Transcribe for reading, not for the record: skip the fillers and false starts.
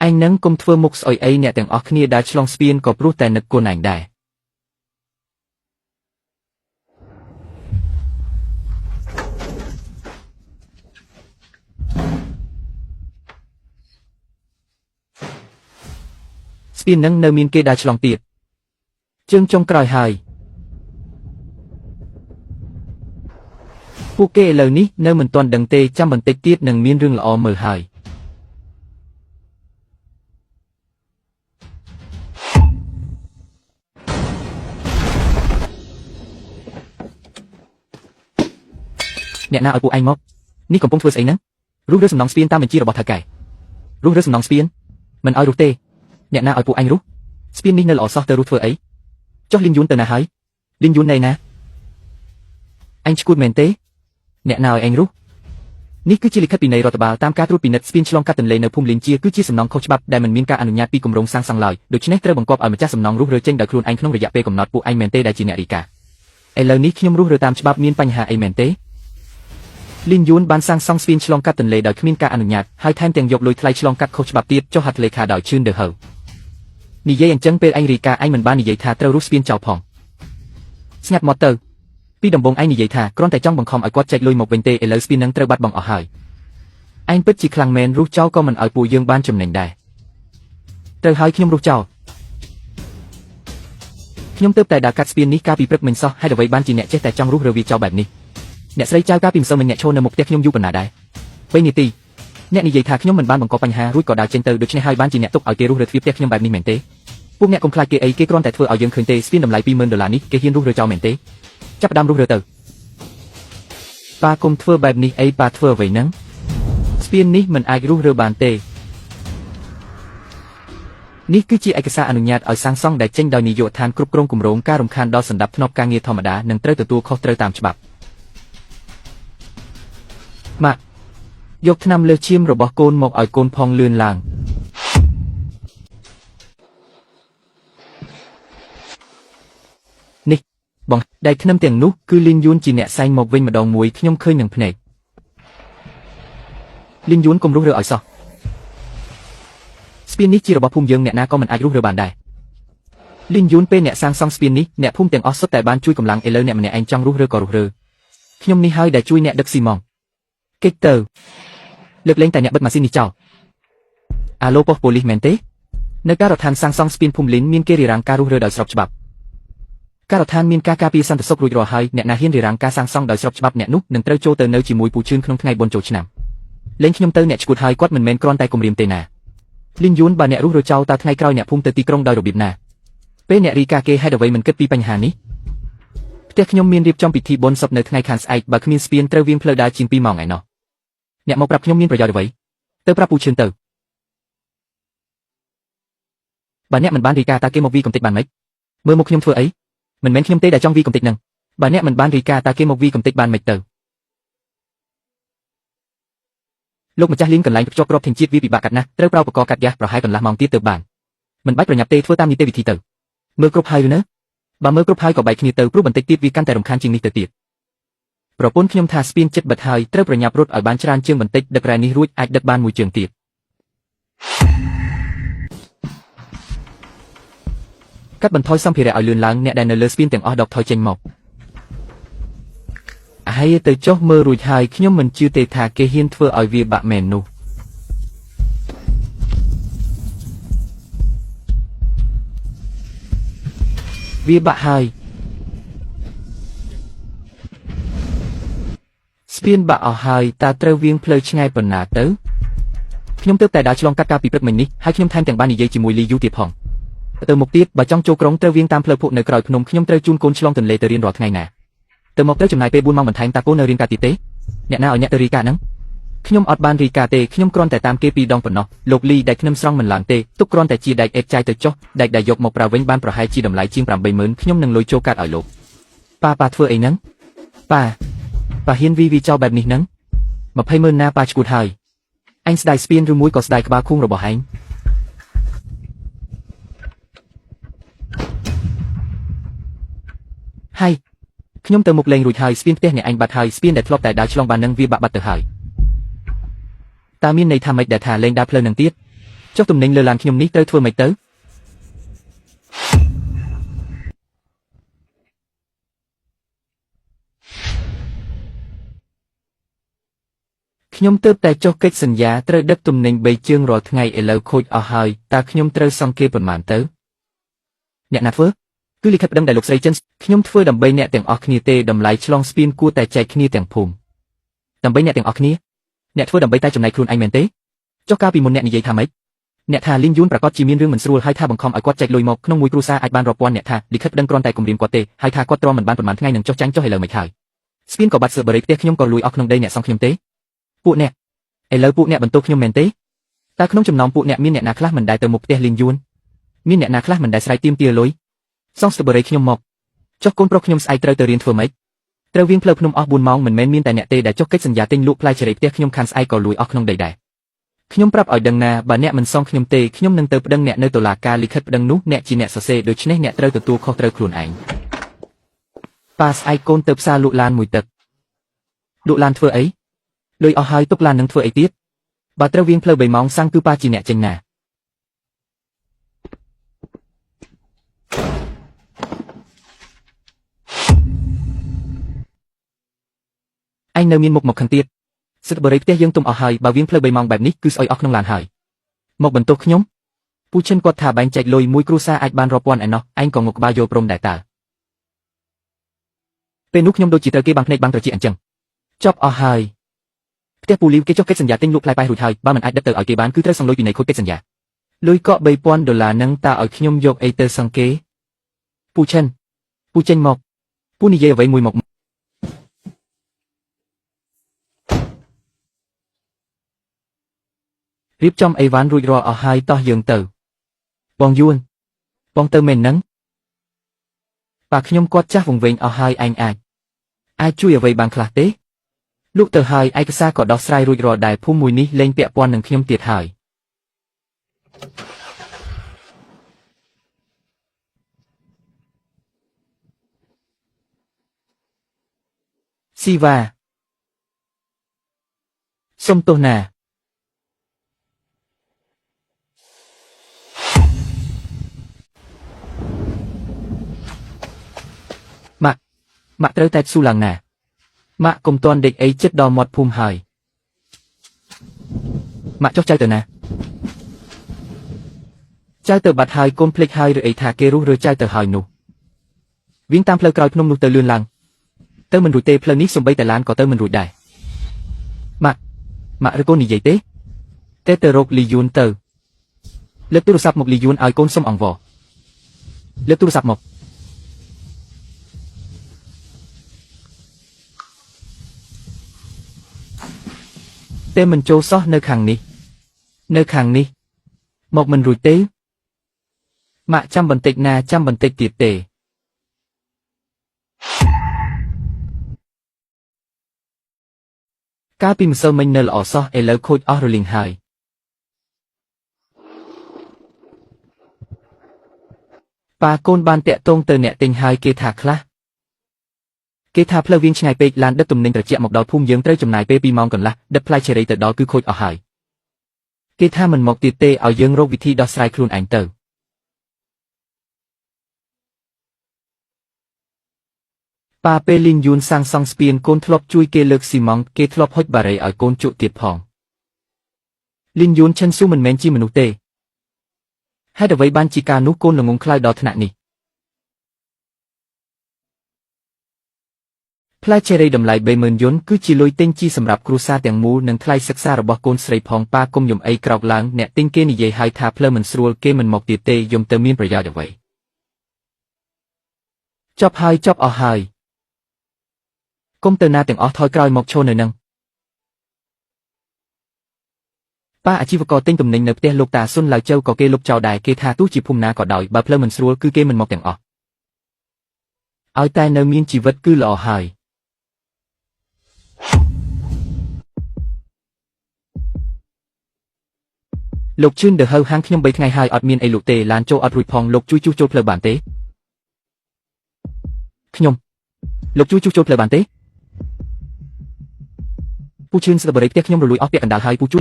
ឯងនឹងគុំធ្វើមុខស្អុយអីអ្នកទាំងអស់គ្នាដែលឆ្លងស្ពានក៏ព្រោះតែនឹកគុណឯងដែរស្ពាននឹងនៅមានគេដែលឆ្លងទៀតជើងចុងក្រោយហើយពួកគេឥឡូវនេះនៅមិនទាន់ដឹងទេចាំបន្តិចទៀតនឹងមានរឿងល្អមើលហើយអ្នកណាឲ្យពួកឯងមកនេះកំពុងធ្វើស្អីហ្នឹងរុះរើសំណងស្ពានតាមបញ្ជារបស់ថៅកែរុះរើសំណងស្ពានមិនឲ្យរុះទេអ្នកណាឲ្យពួកឯងរុះស្ពាននេះនៅល្អសោះទៅរុះធ្វើអីចុះលីនយួនទៅណាហើយលីនយួននៅណាអញឈួតមែនទេអ្នកណាឲ្យឯងរុះនេះគឺជាលិខិតពីនៃរដ្ឋបាលតាមការត្រួតពិនិត្យស្ពានឆ្លងកាត់ទន្លេនៅភូមិលីនជាគឺជាសំណង់ខុសច្បាប់ដែលមិនមានការអនុញ្ញាតពីគម្រោងសាងសង់ឡើយដូច្នេះត្រូវបង្គាប់ឲ្យម្ចាស់សំណង់រុះរើចេញដោយខ្លួនឯងក្នុងរយៈពេលកំណត់ពួកឯងមែនទេដែលជាអ្នករាយការណ៍ឥឡូវនេះខ្ញុំរុះរើតាមច្បាប់មានបញ្ហាអីមែនទេលីនយួនបានសាងសង់ស្ពានឆ្លងកាត់ទន្លេដោយគ្មានការអនុញ្ញាតហើយថែមទាំងយកលុយថ្លៃឆ្លងកាត់ខុសច្បាប់ទៀតចុះហត្ថលេខាដោយឈឿនដឺហៅនិយាយអញ្ចឹងពេលឯងរាយការណ៍ឯងមិនបាននិយាយថាត្រូវរុះស្ពានចោលផងស្ងាត់មកទៅពីដំបូងឯងនិយាយថាគ្រាន់តែចង់បង្ខំឲ្យគាត់ចែកលុយមកវិញទេឥឡូវស្ពាននឹងត្រូវបាត់បង់អស់ហើយឯងពិតជាខ្លាំងមែនរុះចោលក៏មិនឲ្យពួកយើងបានចំណេញដែរត្រូវហើយខ្ញុំរុះចោលខ្ញុំទើបតែដើរកាត់ស្ពាននេះកាលពីព្រឹកមិញសោះហេតុអ្វីបានជាអ្នកចេះតែចង់រុះរើវាចោលបែបនេះអ្នកស្រីចៅកាលពីម្សិលមិញអ្នកឈរនៅមុខផ្ទះខ្ញុំយូរប៉ុណ្ណាដែរ3នាទីអ្នកនិយាយថាខ្ញុំមិនបានបង្កបញ្ហារួចក៏ដើរចេញទៅដូច្នេះហើយបានជាអ្នកទុកឲ្យគេរុះរើទ្វារផ្ទះខ្ញុំបែបនេះមែនទេពួកអ្នកកុំខ្លាចគេអីគេគ្រាន់តែធ្វើឲ្យយើងឃើញទេស្ពានតម្លៃ20000ដុល្លារនេះគេហ៊ានរុះរើចោលមែនទេចាប់ផ្ដើមរុះរើទៅប៉ាគុំធ្វើបែបនេះអីប៉ាធ្វើអ្វីហ្នឹងស្ពាននេះមិនអាចរុះរើបានទេនេះគឺជាឯកសារអនុញ្ញាតឲ្យសាងសង់ដែលចេញដោយនាយកដ្ឋានគ្រប់គ្រងគម្រោងការរំខានដល់សន្តិភាពការងារធម្មតានឹងត្រូវទទួលខុសត្រូវតាមច្បាប់ម៉ាក់យកថ្នាំលើសឈាមរបស់កូនមកឲ្យកូនផងលឿនឡើងនេះបងដែលថ្នាំទាំងនោះគឺលីនយួនជាអ្នកសែងមកវិញម្ដងមួយខ្ញុំឃើញនឹងភ្នែកលីនយួនកុំរុះរើឲ្យសោះស្ពាននេះជារបស់ភូមិយើងអ្នកណាក៏មិនអាចរុះរើបានដែរលីនយួនពេលអ្នកសាងសង់ស្ពាននេះអ្នកភូមិទាំងអស់សុទ្ធតែបានជួយកម្លាំងឥឡូវអ្នកម្នាក់ឯងចង់រុះរើក៏រុះរើខ្ញុំនេះហើយដែលជួយអ្នកដឹកស៊ីម៉ងកិច្ចទៅលើកលែងតែអ្នកបិទម៉ាស៊ីននេះចោលអាឡូប៉ុស្តិ៍ប៉ូលីសមែនទេនៅការដ្ឋានសាងសង់ស្ពានភូមិលីនមានគេរារាំងការរុះរើដោយស្របច្បាប់ការដ្ឋានមានការការពារសន្តិសុខរួចរាល់ហើយអ្នកណាហ៊ានរារាំងការសាងសង់ដោយស្របច្បាប់អ្នកនោះនឹងត្រូវចូលទៅនៅជាមួយពូជឿនក្នុងថ្ងៃបុណ្យចូលឆ្នាំលេងខ្ញុំទៅអ្នកឈួតហើយគាត់មិនមែនគ្រាន់តែគំរាមទេណាលីនយួនបើអ្នករុះរើចោលតើថ្ងៃក្រោយអ្នកភូមិទៅទីក្រុងដោយរបៀបណាពេលអ្នករីកាគេហេតុអ្វីមិនគិតពីបញ្ហានេះផ្ទះខ្ញុំមានរៀបចំពិធីបុណ្យសពនៅថ្ងៃខាងស្អែកបើគ្មានស្ពានត្រូវវាងផ្លូវដើរជាង2ម៉ោងឯណោះអ្នកមកប្រាប់ខ្ញុំមានប្រយោជន៍អ្វីទៅប្រាប់ពូឈឿនទៅបើអ្នកមិនបានរីកាតើគេមកវីកំទេចបានម៉េចមើលមកខ្ញុំធ្វើអីមិនមែនខ្ញុំទេដែលចង់វីកំទេចនឹងបើអ្នកមិនបានរីកាតើគេមកវីកំទេចបានម៉េចទៅលោកម្ចាស់លៀងកន្លែងភ្ជាប់ក្របធញ្ញជាតិវាពិបាកកាត់ណាស់ត្រូវប្រើឧបករណ៍កាត់យ៉ាស់ប្រហែលកន្លះម៉ោងទៀតទើបបានមិនបាច់ប្រញាប់ទេធ្វើតាមនីតិវិធីទៅមើលគ្រប់ហើយឬនៅបើមើលគ្រប់ហើយក៏បែកគ្នាទៅព្រោះបន្តិចទៀតវាកាន់តែរំខានជាងនេះទៅទៀតប្រពន្ធខ្ញុំថាស្ពានចិត្តបិទហើយត្រូវប្រញាប់រត់ឲ្យបានច្រើនជាងបន្តិចដឹករ៉ែនេះរួចអាចដឹកបានមួយជើងទៀតកាត់បន្ថយសម្ភារៈឲ្យលឿនឡើងអ្នកដែលនៅលើស្ពានទាំងអស់ដកថយចេញមកហើយទៅចុះមើលរួចហើយខ្ញុំមិនជឿទេថាគេហ៊ានធ្វើឲ្យវាបាក់មែននោះវាបាក់ហើយស្ពានបាក់អស់ហើយតើត្រូវវាងផ្លូវឆ្ងាយប៉ុណ្ណាទៅខ្ញុំទើបតែដើរឆ្លងកាត់កាលពីព្រឹកមិញនេះហើយខ្ញុំថែមទាំងបាននិយាយជាមួយលីយូទៀតផងទៅមុខទៀតបើចង់ចូលក្រុងត្រូវវាងតាមផ្លូវភក់នៅក្រោយភ្នំខ្ញុំត្រូវជូនកូនឆ្លងទន្លេទៅរៀនរាល់ថ្ងៃណាទៅមកត្រូវចំណាយពេល4ម៉ោងបន្ថែមតើកូននៅរៀនការទៀតទេអ្នកណាឲ្យអ្នកទៅរីកាហ្នឹងខ្ញុំអត់បានរីកាទេខ្ញុំគ្រាន់តែតាមគេពីរដងប៉ុណ្ណោះលោកលីដែលខ្ញុំស្រង់មិនឡើងទេទុកគ្រាន់តែជាដែកអេតចាយទៅចុះដែកដែលយកមកប្រើវិញបានប្រហែលជាតម្លៃជាង80000ខ្ញុំនឹងលុយចូលកាត់ឲ្យលោកប៉ាធ្វើអីហ្នឹងប៉ាហ៊ានវីវីចោលបែបនេះហ្នឹង200,000ណាប៉ាឈួតហើយអញស្ដាយស្ពានឬមួយក៏ស្ដាយក្បាលខួងរបស់ឯងហើយខ្ញុំទៅមុខលេងរួចហើយស្ពានផ្ទះអ្នកឯងបាត់ហើយស្ពានដែលធ្លាប់តែដើរឆ្លងបាននឹងវាបាក់បាត់ទៅហើយតើមានន័យថាម៉េចដែលថាលេងដើរផ្លូវនឹងទៀត ចុះទំនិញលើឡានខ្ញុំនេះត្រូវធ្វើម៉េចទៅខ្ញុំទើបតែចុះកិច្ចសន្យាត្រូវដឹកទំនិញ3ជើងរាល់ថ្ងៃឥឡូវខូចអស់ហើយតើខ្ញុំត្រូវសង់គេប៉ុន្មានទៅអ្នកណាធ្វើគឺលិខិតប្តឹងដែលលោកស្រីចិនខ្ញុំធ្វើដើម្បីអ្នកទាំងអស់គ្នាទេតម្លៃឆ្លងស្ពានគួរតែចែកគ្នាទាំងភូមិដើម្បីអ្នកទាំងអស់គ្នាអ្នកធ្វើដើម្បីតែចំណែកខ្លួនឯងមែនទេចុះកាលពីមុនអ្នកនិយាយថាម៉េចអ្នកថាលីនយួនប្រកាសជាមានរឿងមិនស្រួលហើយថាបង្ខំឲ្យគាត់ចែកលុយមកក្នុងមួយគ្រួសារអាចបានរាប់ពាន់អ្នកថាលិខិតប្តឹងគ្រាន់តែគំរាមគាត់ទេហើយថាគាត់ទ្រាំមិនបានប៉ុន្មានថ្ងៃនឹងចុះចាញ់ចុះឥឡូវមិនហើយស្ពានក៏បាត់សើបរិយផ្ទះខ្ញុំក៏លួយអស់ក្នុងដីអ្នកសងខ្ញុំទេពួកអ្នកឥឡូវពួកអ្នកបន្ទោសខ្ញុំមែនទេតើក្នុងចំណោមពួកអ្នកមានអ្នកណាខ្លះមិនដែលទៅមុខផ្ទះលីនយួនមានអ្នកណាខ្លះមិនដែលស្រែកទាមទារលុយសងស្ទបរិយខ្ញុំមកចុះកូនប្រុសខ្ញុំស្អែកត្រូវទៅរៀនធ្វើម៉េចត្រូវវៀងផ្លូវភ្នំអស់4ម៉ោងមិនមែនមានតែអ្នកទេដែលចុះកិច្ចសន្យាទិញលក់ផ្លែឆេរីផ្ទះខ្ញុំខានស្អែកក៏លួយអស់ក្នុងដីដែរខ្ញុំប្រាប់ឲ្យដឹងណាបើអ្នកមិនសងខ្ញុំទេខ្ញុំនឹងទៅប្តឹងអ្នកនៅតុលាការលិខិតប្តឹងនោះអ្នកជាអ្នកសរសេរដូច្នេះអ្នកត្រូវទទួលខុសត្រូវខ្លួនឯងប៉ាស្អែកកូនទៅផ្សារលក់ឡានមួយទឹកលក់ឡានធ្វើអីលុយអស់ហើយទុកឡាននឹងធ្វើអីទៀតបើត្រូវវៀងផ្លូវ3ម៉ោងសាំងគឺប៉ាជាអ្នកចេញណាឯងនៅមានមុខមកខឹងទៀតសិទ្ធិបរិយផ្ទះយើងទុំអស់ហើយបើវៀងផ្លូវ3ម៉ោងបែបនេះគឺស្អុយអស់ក្នុងឡានហើយមកបន្ទោសខ្ញុំពូឈិនគាត់ថាបែងចែកលុយមួយគ្រួសារអាចបានរាប់ពាន់ឯណោះឯងក៏ងក់ក្បាលយល់ព្រមដែរតើពេលនោះខ្ញុំដូចជាត្រូវគេបាំងភ្នែកបាំងត្រចៀកអញ្ចឹងចប់អស់ហើយផ្ទះពូលីវគេចុះកិច្ចសន្យាទិញលក់ផ្លែប៉ែរួចហើយបើមិនអាចដឹកទៅឲ្យគេបានគឺត្រូវសងលុយពីនៃខូចកិច្ចសន្យាលុយកក់3000ដុល្លារនឹងតើឲ្យខ្ញុំយកអីទៅសងគេពូឈិនពូចេញមកពូនិយាយអ្វីមួយមករៀបចំអីវ៉ាន់រួចរាល់អស់ហើយតោះយើងទៅបងយួនបងទៅមែននឹងប៉ាខ្ញុំគាត់ចាស់វង្វេងអស់ហើយឯងអាចជួយអ្វីបានខ្លះទេលក់ទៅហើយឯកសារក៏ដោះស្រាយរួចរាល់ដែរភូមិមួយនេះលែងពាក់ព័ន្ធនឹងខ្ញុំទៀតហើយស៊ីវ៉ាសុំទោសណាម៉ាក់ត្រូវតែស៊ូឡើងណាម៉ាក់កុំទាន់ដេកអីចិត្តដល់មាត់ភូមិហើយម៉ាក់ចុះចៅទៅណាចៅទៅបាត់ហើយកូនភ្លេចហើយឬអីថាគេរុះរើចៅទៅហើយនោះវិញតាមផ្លូវក្រោយភ្នំនោះទៅលឿនឡើងទៅមិនរួចទេផ្លូវនេះសំបីតែឡានក៏ទៅមិនរួចដែរម៉ាក់ម៉ាក់ឬកូននិយាយទេទេទៅរកលីយួនទៅលើកទូរស័ព្ទមកលីយួនឲ្យកូនសុំអង្វរលើកទូរស័ព្ទមកទេមិនចូលសោះនៅខាងនេះនៅខាងនេះមកមិនរួចទេម៉ាក់ចាំបន្តិចណាចាំបន្តិចទៀតទេកាលពីម្សិលមិញនៅល្អសោះឥឡូវខូចអស់រលីងហើយប៉ាកូនបានតាក់ទងទៅអ្នកទិញហើយគេថាខ្លះគេថាផ្លូវវៀងឆ្ងាយពេកឡានដឹកទំនិញត្រជាក់មកដល់ភូមិយើងត្រូវចំណាយពេល2ម៉ោងកន្លះដឹកផ្លែឆេរីទៅដល់គឺខូចអស់ហើយគេថាមិនមកទៀតទេឲ្យយើងរកវិធីដោះស្រាយខ្លួនឯងទៅប៉ាពេលលីនយួនសាងសង់ស្ពានកូនធ្លាប់ជួយគេលើកស៊ីម៉ង់គេធ្លាប់ហុចបារីឲ្យកូនជក់ទៀតផងលីនយួនឈិនស៊ូមិនមែនជាមនុស្សទេហេតុអ្វីបានជាការនោះកូនល្ងងខ្លៅដល់ថ្នាក់នេះផ្លែឆេរីតម្លៃ30000យុនគឺជាលុយទិញជីសម្រាប់គ្រួសារទាំងមូលនិងថ្លៃសិក្សារបស់កូនស្រីផងប៉ាគុំយំអីក្រោកឡើងអ្នកទិញគេនិយាយហើយថាផ្លូវមិនស្រួលគេមិនមកទៀតទេយំទៅមានប្រយោជន៍អ្វីចប់ហើយចប់អស់ហើយគុំទៅណាទាំងអស់ថយក្រោយមកឈរនៅនឹងប៉ាអាជីវករទិញទំនិញនៅផ្ទះលោកតាស៊ុនឡាវចៅក៏គេលុបចោលដែរគេថាទោះជាភូមិណាក៏ដោយបើផ្លូវមិនស្រួលគឺគេមិនមកទាំងអស់ឲ្យតែនៅមានជីវិតគឺល្អហើយលោកជឿនដឺហៅហាងខ្ញុំ3ថ្ងៃហើយអត់មានអីលក់ទេឡានចូលអត់រួចផងលោកជួយជួសជុលផ្លូវបានទេខ្ញុំលោកជួយជួសជុលផ្លូវបានទេពូជឿនស្ទបរិយផ្ទះខ្ញុំរលួយអស់ពាក់កណ្ដាលហើយពូជួយ